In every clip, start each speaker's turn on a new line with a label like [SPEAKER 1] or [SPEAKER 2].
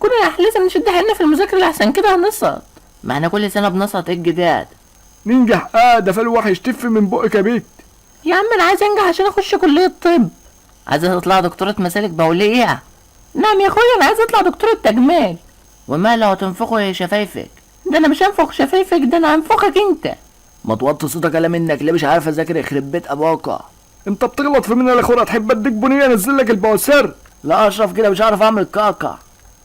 [SPEAKER 1] كنا لازم نشد حيلنا في المذاكرة لأحسن كده هنسقط. ما احنا كل سنة بنسقط، ايه الجداد؟
[SPEAKER 2] ننجح ده فال وحش، تف من بقك يا بيت.
[SPEAKER 1] يا عم انا عايز انجح عشان اخش كلية طب. عايزة تطلع دكتورة مسالك بولية؟ نعم يا اخويا، انا عايز اطلع دكتورة تجميل. وما لو هتنفخوا شفايفك؟ ده انا مش هنفخ شفايفك، ده انا هنفخك انت. ما توطي صوتك الا منك، ليه مش عارف اذاكر؟ يخرب بيت ابوكا.
[SPEAKER 2] انت بتغلط في مين يا اخويا؟ تحب اديك بنيه انزل لك البواسير؟
[SPEAKER 1] لا اشرف كده مش عارف اعمل كاكا.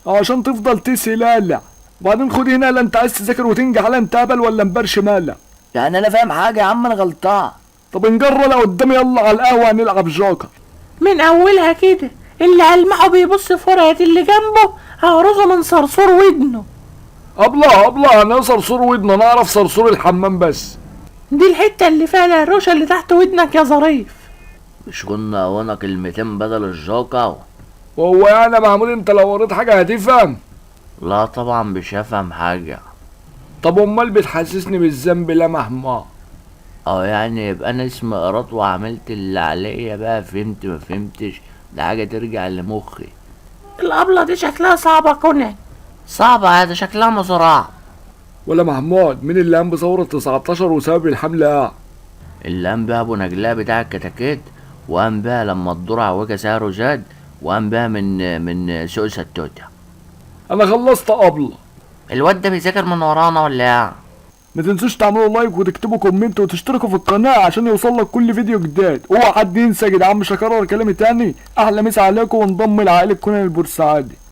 [SPEAKER 2] عشان تفضل تسلالع. وبعدين خد هنا، لا انت عايز تذاكر وتنجح، لا انت هبل ولا مبرش مالع.
[SPEAKER 1] يعني انا فاهم حاجة يا عم؟ انا غلطان.
[SPEAKER 2] طب نجرى لقدام، يلا على القهوة هنلعب جوكر.
[SPEAKER 1] من اولها كده اللي المحه بيبص في ورقة اللي جنبه هقرصه من صرصور ودنه.
[SPEAKER 2] ابله ابله، انا صرصور ودنه؟ انا اعرف صرصور الحمام بس.
[SPEAKER 1] دي الحتة اللي فيها الروشه اللي تحت ودنك يا ظريف. مش كنا وانا كلمتين بدل الجوكر؟
[SPEAKER 2] وهو يعني يا محمود انت لو قريت حاجة هتفهم؟
[SPEAKER 1] لا طبعا مش هفهم حاجة.
[SPEAKER 2] طب امال بتحسسني بالذنب لا مهما؟
[SPEAKER 1] يعني يبقى انا اسمي قرات وعملت اللي عليا بقى، فهمت ما فهمتش ده حاجة ترجع لمخي. الابله دي شكلها صعبة كونان. صعبة، هذا شكلها مزرعة.
[SPEAKER 2] ولا محمود مين اللي قام بثورة 19 وسبب الحملة؟
[SPEAKER 1] اللي قام بها ابو نجلاء بتاع الكتاكيت، وقام بها لما الدور عوجة سعره زاد، وقام بها من سوق ستوتة.
[SPEAKER 2] انا خلصت ابله.
[SPEAKER 1] الواد ده بيذاكر من ورانا ولا ايه؟
[SPEAKER 2] ما تنسوش تعملوا like وتكتبوا comment وتشتركوا في القناة عشان يوصلك كل فيديو جديد. اوعى حد ينسى يا جدعان، مش هكرر كلامي تاني. احلى مسا عليكم، وانضم لعائلة كونان البورسعيدي.